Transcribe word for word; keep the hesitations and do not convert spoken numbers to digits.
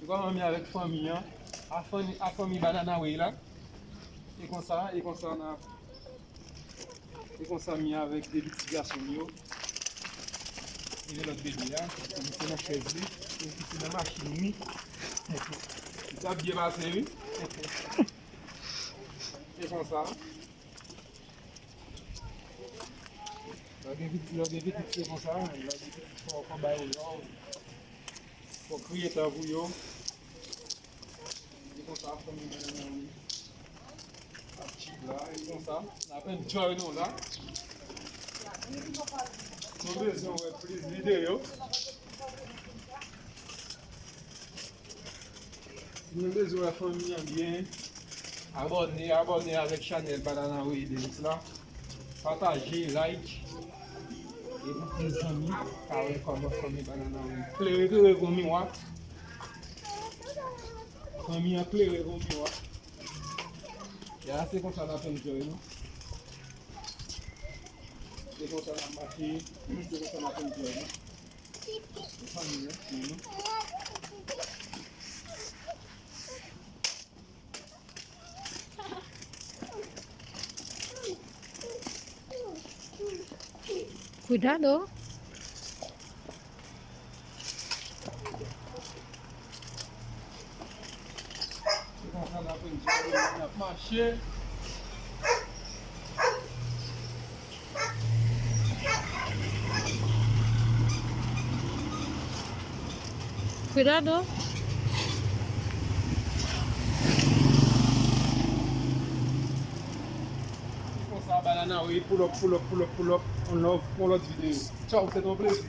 Granmanmi avèk fanmi an, a fanmi, a fanmi Banana Way la. E konsa, e konsa n ap, e konsa mi avèk de pitit gason m yo. E de lòt bebe a, ki se nan chèz li, e ki se nan machin li. Li t ap byen pase, wi. E konsa. Lè w gen pitit, lè w gen pitit, se konsa, lè w gen pitit, fò, fò bay yo love, fò kriye tankou yo. E konsa, fanmi Banana Way ap chip la, e konsa, n ap enjoy nou la. Nou bezwen wè plis videyo. Si nou bezwen wè fanmi an byen, abòne, abòne avèk chanèl Banana Way Dance la. Pataje, like, e pou plis zanmi ka wè kòman fanmi Banana Way klere, klere kon miwa. Fanmi an klere kon miwa. Ya, se konsa n ap enjoy nou. Se konsa n ap mache, se konsa n ap enjoy nou. Se fanmi an, se nou. Cuidado. Se konsa n ap enjoy, n ap mache. Cuidado. Konsa, Banana Way, pull up, pull up, pull up, pull up. On love, on lòt videyo. Tchaw, se te yon plezi.